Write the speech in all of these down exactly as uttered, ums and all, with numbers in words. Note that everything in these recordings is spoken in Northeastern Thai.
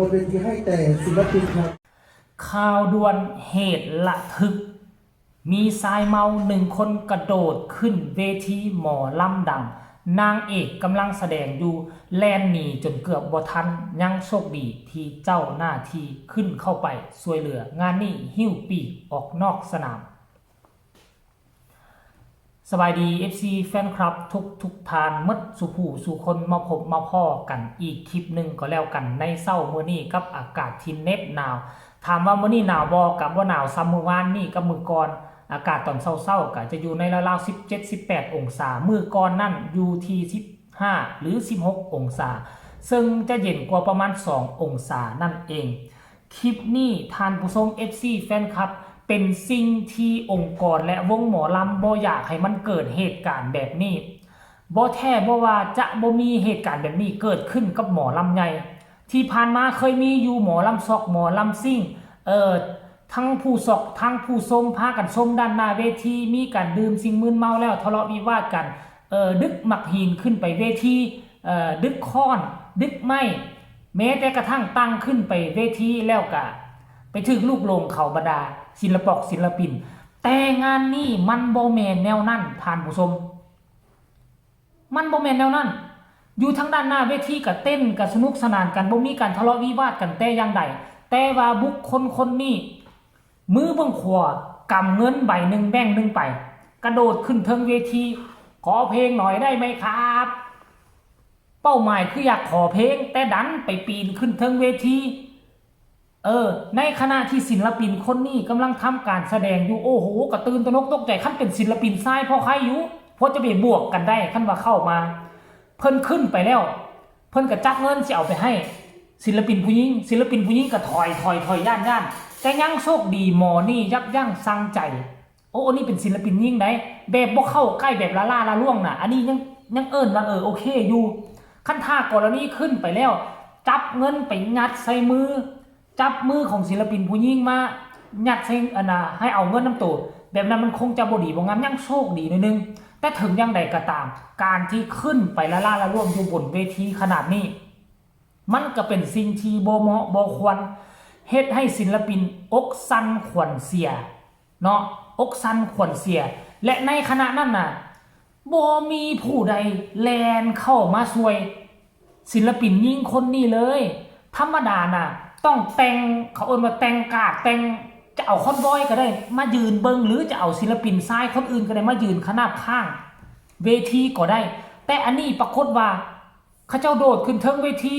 บนเวทีให้แต่ศิลปินครับ ข่าวด่วนเหตุระทึก มีชายเมาหนึ่งคนกระโดดขึ้นเวทีหมอลำดัง นางเอกกำลังแสดงอยู่ แล่นหนีจนเกือบบ่ทัน ยังโชคดีที่เจ้าหน้าที่ขึ้นเข้าไปช่วยเหลือ งานนี้หิ้วปีกออกนอกสนาม สบายดี เอฟซี แฟนคลับทุกทุกท่านหมดสู่ผู้สู่คน มาพบมาพ้อกันอีกคลิปหนึ่งก็แล้วกัน ในเช้ามื้อนี้กับอากาศที่เหน็บหนาว ถามว่ามื้อนี้หนาวบ่ ก็บ่หนาวส่ำมื้อวานนี้กับมื้อก่อน อากาศตอนเช้าๆ ก็จะอยู่ในราวๆ สิบเจ็ด สิบแปด องศา มื้อก่อนนั่นอยู่ที่ สิบห้า หรือ สิบหก องศา ซึ่งจะเย็นกว่าประมาณ สอง องศานั่นเอง คลิปนี้ท่านผู้ชม เอฟซี แฟนคลับ เป็นสิ่งที่องค์กรและวงหมอลำบ่อยากให้มันเกิดเหตุการณ์แบบนี้ บ่แท้บ่ว่าจะบ่มีเหตุการณ์แบบนี้เกิดขึ้นกับหมอลำใหญ่ ที่ผ่านมาเคยมีอยู่หมอลำซอกหมอลำซิ่ง เอ่อ ทั้งผู้ซอกทั้งผู้ชมพากันชมด้านหน้าเวที มีการดื่มสิ่งมึนเมาแล้วทะเลาะวิวาทกัน เอ่อ ดึกหมากหินขึ้นไปเวที เอ่อ ดึกค้อน ดึกไม้ แม้แต่กระทั่งตั้งขึ้นไปเวทีแล้วก็ไปถืกลูกหลงเขาบรรดาศิลปอกศิลปิน แต่งานนี้มันบ่แม่นแนวนั้นท่านผู้ชม มันบ่แม่นแนวนั้น อยู่ทางด้านหน้าเวทีก็เต้นก็สนุกสนานกัน บ่มีการทะเลาะวิวาทกันแต่อย่างใด แต่ว่าบุคคลคนนี้ มือเบื้องขวากำเงินใบหนึ่งแบงค์หนึ่งไป กระโดดขึ้นเทิงเวที ขอเพลงหน่อยได้ไหมครับ เป้าหมายคืออยากขอเพลง แต่ดันไปปีนขึ้นเทิงเวที เออ ในขณะที่ศิลปินคนนี้กำลังทำการแสดงอยู่ โอ้โห กระตื่นตระหนกตกใจ คันเป็นศิลปินชายพอใครอยู่ พอจะไปบวกกันได้ คันว่าเข้ามา เพิ่นขึ้นไปแล้ว เพิ่นก็จับเงินสิเอาไปให้ ศิลปินผู้หญิง ศิลปินผู้หญิงก็ถอยถอยถอยย่านย่าน แต่ยังโชคดีหมอนี่ยับยั้งชั่งใจ โอ้ อันนี้เป็นศิลปินหญิงใด แบบบ่เข้าใกล้แบบละล่าละล่วงน่ะ อันนี้ยังยังเอิ้นว่า เออ โอเคอยู่ คันถ้ากรณีขึ้นไปแล้ว จับเงินไปยัดใส่มือ จับมือของศิลปินผู้หญิงมายัดใส่อันน่ะ ให้เอาเงินนำโต แบบนั้นมันคงจะบ่ดีบ่งาม ยังโชคดีหน่อยนึง แต่ถึงอย่างใดก็ตาม การที่ขึ้นไปละล่าละล่วงอยู่บนเวทีขนาดนี้ มันก็เป็นสิ่งที่บ่เหมาะบ่ควร เฮ็ดให้ศิลปินอกสั่นขวัญเสีย เนาะ อกสั่นขวัญเสีย และในขณะนั้นน่ะ บ่มีผู้ใดแล่นเข้ามาช่วยศิลปินหญิงคนนี้เลย ธรรมดาน่ะ ต้องแต่ง เขาเอิ้นว่าแต่งกาด แต่ง จะเอาคอนวอยก็ได้ มายืนเบิ่ง หรือจะเอาศิลปินชายคนอื่นก็ได้ มายืนขนาบข้างเวทีก็ได้ แต่อันนี้ปรากฏว่า เขาเจ้าโดดขึ้นเทิงเวที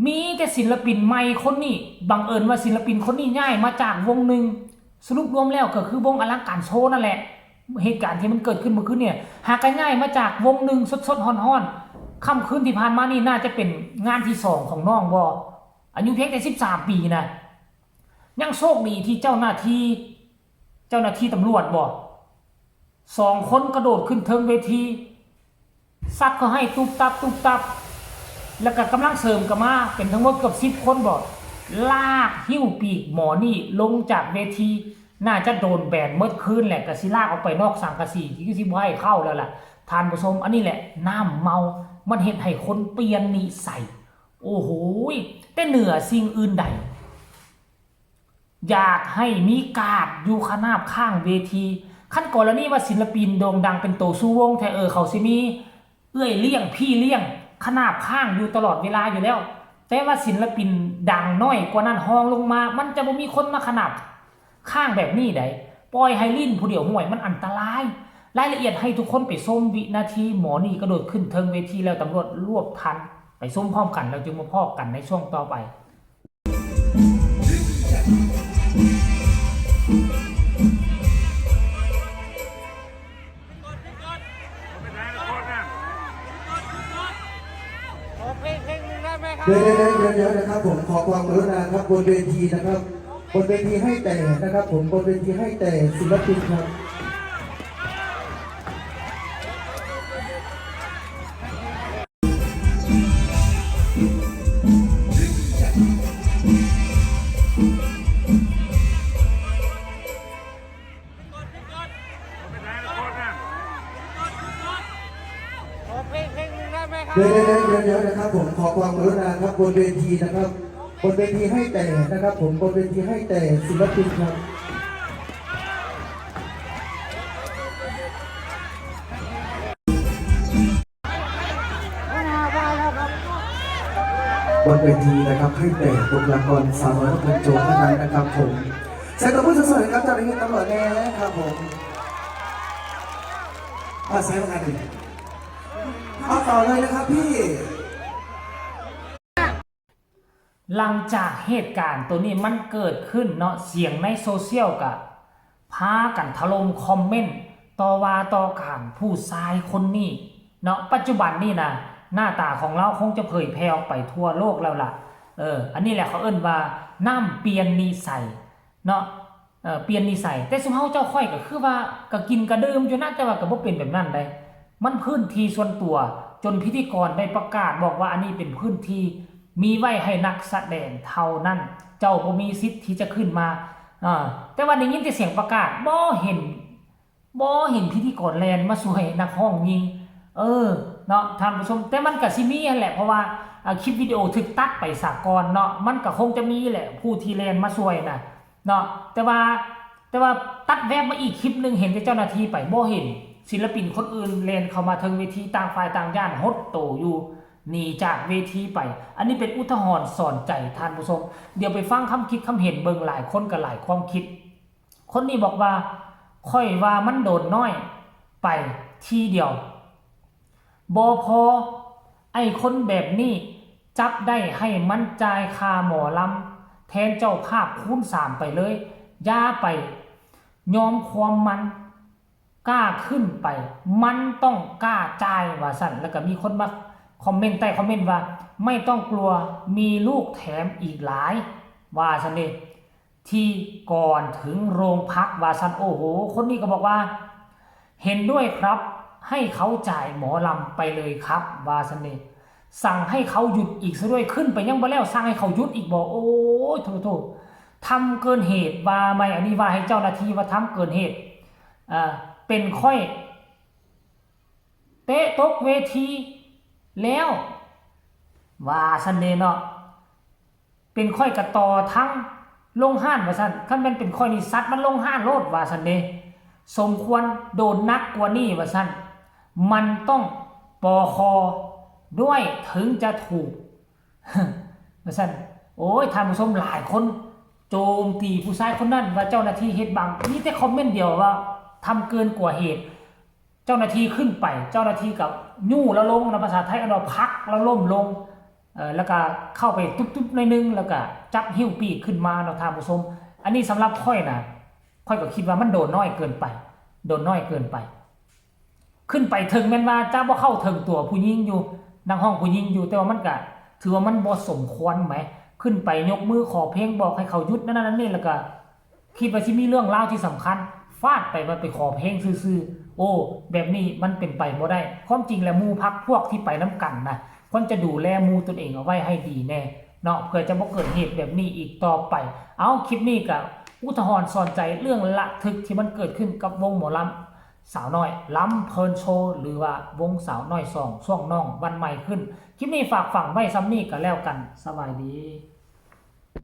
มีแต่ศิลปินใหม่คนนี้ บังเอิญว่าศิลปินคนนี้ย้ายมาจากวงหนึ่ง สรุปรวมแล้วก็คือวงอลังการโชว์นั่นแหละ เหตุการณ์ที่มันเกิดขึ้นเมื่อคืนเนี่ย หากก็ย้ายมาจากวงหนึ่งสดๆฮ้อนๆ ค่ำคืนที่ผ่านมานี่น่าจะเป็นงานที่สองของน้องบ่ อายุเพียงแต่ สิบสาม ปีนะ ยังโชคดีที่เจ้าหน้าที่ เจ้าหน้าที่ตำรวจบ่ สองคนกระโดดขึ้นเทิงเวที ซัดเขาให้ตุ๊บตับตุ๊บตับ แล้วก็กำลังเสริมก็มา เป็นทั้งหมดเกือบ สิบ คนบ่ ลากหิ้วปีกหมอนี่ลงจากเวที น่าจะโดนแบนเมิดคืนแหละ ก็สิลากออกไปนอกสังกะสี ที่สิบ่ให้เข้าแล้วล่ะ ท่านผู้ชม อันนี้แหละ น้ำเมา มันเฮ็ดให้คนเปลี่ยนนิสัย โอ้โหย แต่เหนือสิ่งอื่นใด อยากให้มีกาดอยู่ขนาบข้างเวที คันกรณีว่าศิลปินโด่งดังเป็นโตสู่วงแท้ เออ เขาสิมีเอื้อยเลี้ยงพี่เลี้ยงขนาบข้างอยู่ตลอดเวลาอยู่แล้ว แต่ว่าศิลปินดังน้อยกว่านั้นฮองลงมา มันจะบ่มีคนมาขนาบข้างแบบนี้ได๋ ปล่อยให้ลิ้นผู้เดียว ห่วย มันอันตราย รายละเอียดให้ทุกคนไปชมวินาทีหมอนี่กระโดดขึ้นเทิงเวทีแล้วตำรวจรวบทัน ไปชมพร้อมกัน แล้วจึงมาพ้อกันในช่วงต่อไป ขอเพลงเพลงหนึ่งได้ไหมครับ เดี๋ยวเดี๋ยวเดี๋ยวเดี๋ยวนะครับผม ขอความกรุณาครับ บนเวทีนะครับ บนเวทีให้แต่นะครับผม บนเวทีให้แต่ศิลปินครับ ขอเพลงเพลงหนึ่งได้ไหมครับ เดี๋ยวเดี๋ยวเดี๋ยวเดี๋ยวนะครับผม ขอความกรุณาครับ บนเวทีนะครับ บนเวทีให้แต่นะครับผม บนเวทีให้แต่ศิลปินครับ บนเวทีนะครับ ให้แต่บุคลากรสาวน้อยคนโจเท่านั้นนะครับผม ใส่ตบมือสดๆให้กับเจ้าหน้าที่ตำรวจแน่ครับผม มาใส่มากันดิ เอาต่อเลยนะครับพี่ หลังจากเหตุการณ์ตัวนี้มันเกิดขึ้นเนาะ เสียงในโซเชียลก็พากันถล่มคอมเมนต์ต่อว่าต่อขานผู้ชายคนนี้เนาะ ปัจจุบันนี่นะ หน้าตาของลาวคงจะเผยแพร่ออกไปทั่วโลกแล้วล่ะ เออ อันนี้แหละเขาเอิ้นว่าน้ำเปลี่ยนนิสัยเนาะ เออ เปลี่ยนนิสัย แต่ซุมเฮาเจ้าข้อยก็คือว่าก็กินก็ดื่มอยู่นะ แต่ว่าก็บ่เป็นแบบนั้นใด มันพื้นที่ส่วนตัว จนพิธีกรได้ประกาศบอกว่าอันนี้เป็นพื้นที่มีไว้ให้นักแสดงเท่านั้น เจ้าบ่มีสิทธิ์ที่จะขึ้นมา อ่า แต่ว่าได้ยินแต่เสียงประกาศ บ่เห็น บ่เห็นพิธีกรแล่นมาช่วยนักร้องหญิง เออ เนาะ ท่านผู้ชม แต่มันก็สิมีหั้นแหละ เพราะว่า อ่า คลิปวิดีโอถูกตัดไปซะก่อนเนาะ มันก็คงจะมีแหละ ผู้ที่แล่นมาช่วยน่ะ เนาะ แต่ว่า แต่ว่าตัดแวบมาอีกคลิปหนึ่ง เห็นแต่เจ้าหน้าที่ไป บ่เห็นศิลปินคนอื่นแล่นเข้ามาเทิงเวที ต่างฝ่ายต่างย้าน หดโตอยู่ หนีจากเวทีไป อันนี้เป็นอุทาหรณ์สอนใจท่านผู้ชม เดี๋ยวไปฟังคำคิดคำเห็นเบิ่ง หลายคนก็หลายความคิด คนนี้บอกว่า ข้อยว่ามันโดนน้อยไปทีเดียว บ่พอ ไอ้คนแบบนี้จับได้ให้มันจ่ายค่าหมอลำแทนเจ้าภาพคูณสามไปเลย อย่าไปยอมความมัน กล้าขึ้นไป มันต้องกล้าจ่าย ว่าซั่น แล้วก็มีคนมาคอมเมนต์ใต้คอมเมนต์ว่า ไม่ต้องกลัว มีลูกแถมอีกหลาย ว่าซั่นเด้ ที่ก่อนถึงโรงพัก ว่าซั่น โอ้โห คนนี้ก็บอกว่า เห็นด้วยครับ ให้เขาจ่ายหมอลำไปเลยครับ ว่าซั่นเด้ สั่งให้เขาหยุดอีกซะด้วย ขึ้นไปยังบ่แล้ว สั่งให้เขาหยุดอีกบ่ โอ้ย โถ โถ ทำเกินเหตุ ว่าไหม อันนี้ว่าให้เจ้าหน้าที่ว่าทำเกินเหตุ อ่า เป็นข้อย เตะตกเวทีแล้ว ว่าซั่นเด้เนาะ เป็นข้อยกะต่อทั้งลงห้าน ว่าซั่น คันแม่นเป็นข้อยนี่ซัดมันลงห้านโลด ว่าซั่นเด้ สมควรโดนหนักกว่านี้ ว่าซั่น มันต้อง ปค. ด้วยถึงจะถูก ว่าซั่น โอ้ย ท่านผู้ชมหลายคนโจมตีผู้ชายคนนั้นว่าเจ้าหน้าที่เฮ็ดบัง มีแต่คอมเมนต์เดียวว่าทำเกินกว่าเหตุ เจ้าหน้าที่ขึ้นไป เจ้าหน้าที่ก็ยู้ลาวลงนะ ภาษาไทยเอิ้นว่าผลักลาวล้มลง เอ่อ แล้วก็เข้าไปตุ๊บๆหน่อยนึง แล้วก็จับหิ้วปีกขึ้นมาเนาะท่านผู้ชม อันนี้สำหรับข้อยนะ ข้อยก็คิดว่ามันโดนน้อยเกินไป โดนน้อยเกินไป ขึ้นไปเถิงแม่นว่าจะบ่เข้าเถิงตัวผู้หญิงอยู่ นักร้องผู้หญิงอยู่ แต่ว่ามันก็ถือว่ามันบ่สมควรแหม ขึ้นไปยกมือขอเพลง บอกให้เขาหยุดนั่นนั่นนี่ แล้วก็คิดว่าสิมีเรื่องราวที่สำคัญ ฟาดไปว่าไปขอเพลงซื่อๆ โอ้ แบบนี้มันเป็นไปบ่ได้ ความจริงแล้วหมู่พรรคพวกที่ไปนำกันนะ ควรจะดูแลหมู่ตนเองเอาไว้ให้ดีแน่เนาะ เพื่อจะบ่เกิดเหตุแบบนี้อีกต่อไป เอา คลิปนี้ก็อุทาหรณ์สอนใจเรื่องระทึกที่มันเกิดขึ้นกับวงหมอลำสาวน้อยลำเพลินโชว์ หรือว่าวงสาวน้อยสองช่วงน้องวันใหม่ขึ้น คลิปนี้ฝากฝังไว้ส่ำนี้ก็แล้วกัน สบายดี